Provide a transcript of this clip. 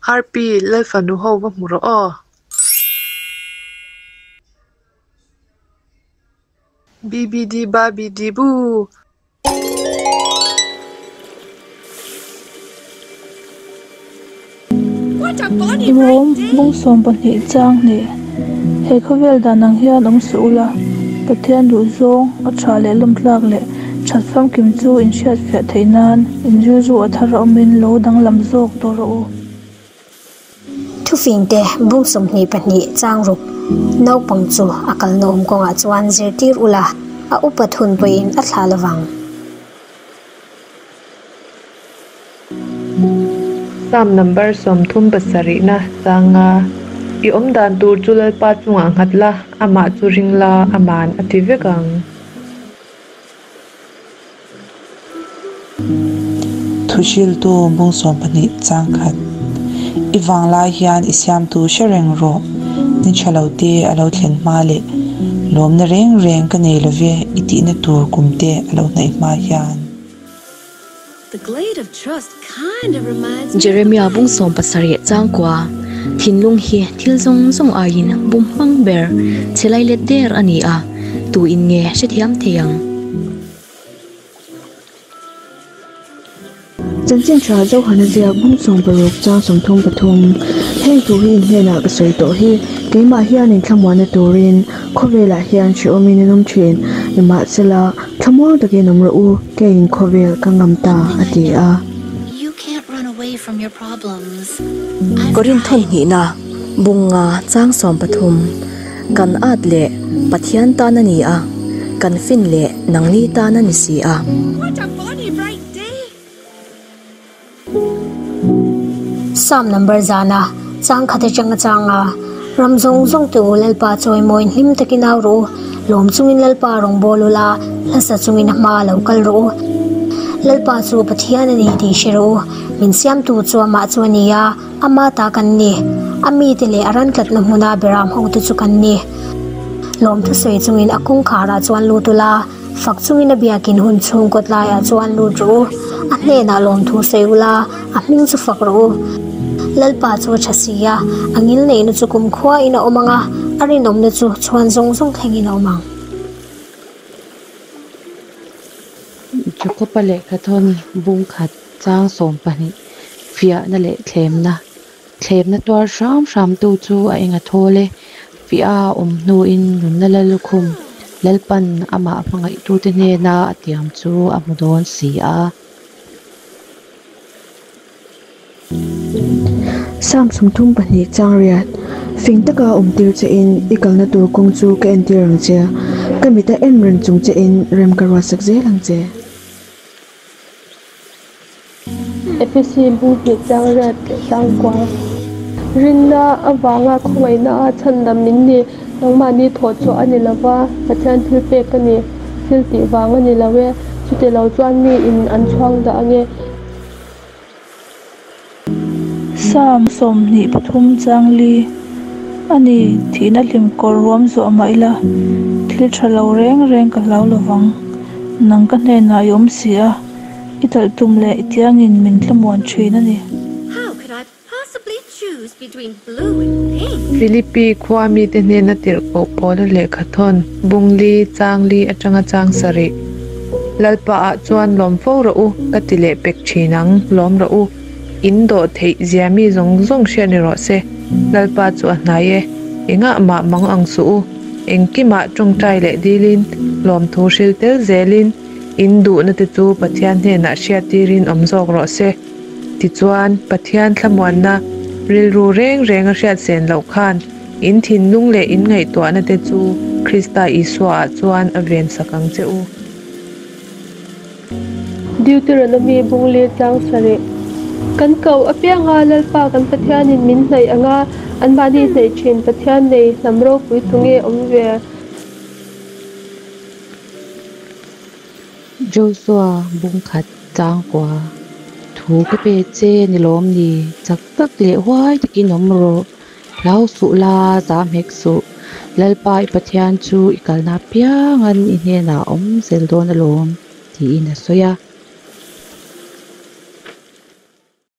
Harpy, Lalfanu ho va hmu rawh aw. BBD ba BD bu. Rom bung 12 chang hnih He khawvel dan ang hian awm suh ula, Pathian duhzawng, a tha leh lawmtlak leh that famkim chu in hriatfiah theih nan in rilru a thar a awmin lo danglam zawk tawh rawh u. Thufingte bung 22 chang ruk Naupang chu a kalna awm kawngah chuan zirtir ula, a upat hun pawhin a thlah lovang. Psalm number 37 na changa I awm dan tur chu Lalpa chungah nghat la, amah chu ring la, aman a ti vek ang. Thuhriltu bung 12 chang khat I vanglai hian i siamtu hre reng rawh, ni tha lo te a lo thlen hma leh lawmna reng reng ka nei love i tihna tur kum te a lo hnaih hma hian. Jeremia bung 70 chang kua Thinlung hi thil zawng zawng aiin bum hmang ber che lai let der a ni a, tu in nge hrethiam thei ang? Chanchin tha Johana ziak bung 60 chang 33 Heng thu hi in hnenah ka sawi tawh hi, keimah hian in thlamuanna turin khawvelah hian hrehawmin in awm thin, nimahsela thlamuang takin awm rawh u, keiin khawvel ka ngam ta, a ti a. Korin thawnhnihna bunga chang 13 Kan at leh Pathian tan a ni a, kan fin leh nangni tan a ni si a. Psalm number zana chang khat atanga changa ram zawng zawng te u Lalpa chawimawiin hlim takin au rawh u, lawm chungin Lalpa rawngbâwl ula, hlasa chungin a hma lo kal rawh u. Lalpa chu Pathian a ni tih hre rawh u, min siamtu chu amah chu a ni a, ama ta kan ni. A mite leh a ran tlatna hmuna beram hote chu kan ni. Lawm thusawi chungin a kawngkharah chuan lut ula, Fak chungin a biakin hun chhung kawt laiah chuan lut rawh u, a hnenah lawmthu sawi ula, a hming chu fak rawh u. Lalpa chu a tha si a, a ngil neihna chu kumkhuain a awm ang a, a rinawmna chu chhuan zawng zawng thlengin a awm ang. Jakob-a lehkha thawn bung khat chang 12 fiahna leh thlemna. Thlemna tuar hram hramtu chu a eng a thawl e. Fiah a awm hnuin nunna la lukhum Lalpan amah hmangaihtute hnena a tiam chu a hmu dawn si a. Psalm 32 chang riat Fing taka awm tir che in i kalna tur kawng chu ka entir ang che, ka mita en reng chung che in rem ka ruatsak zel ang che. Efesi bung hnih chang riat leh chang kua. Rinna avanga khawngaihna a chhandam min ni. Nangmahni thawh chhuah a ni lo va, Pathian thil pek a ni. Thil tih vang a ni lo e. Chuti lo chuan mi in an chhuang dah ange. Psalm 23 chang li A ni, thihna hlim kawr ruam zawh mah ila, thil tha lo reng reng ka hlau lovang. Nang ka hnenah i awm si a. I talh tum leh i tiangin min thlamuan thin a ni. Philippi khua mite hnena tirhkoh Paula lehkha thawn, bung li, chang li atanga chang sarih. Lalpa ah chuan lawm fo rawh u, ka ti leh pek thin ang, lawm rawh u. In dawh theih zia mi zawng zawng hriat ni rawh se. Lalpa chu a hnai e, engah mah mang ang suh u. Engkimah tawngtai leh dilin, lawmthu hril tel zelin, In duhna te chu Pathian hnenah hriattirin awm zawk rawh se. Tichuan, Pathian thlamuanna rilru reng reng a hriat sen loh khan in thinlung leh in ngaihtuahna te chu Krista Isuaah chuan a vensak ang che u. Deuteronomy bung leh chang sarih. Kan koh apianga Lalpa kan Pathianin min hnaih anga anmahni hnaih thin Pathian nei hnam ropui tunge awm ve? Joshua bung khat chang kua thu ka pe che ni lawm ni, chak tak leh huai takin awm rawh, hlau suh la, zam hek suh, Lalpa i Pathian chu i kalna apiangin i hnenah a awm zel dawn alawm, tiin a sawi a.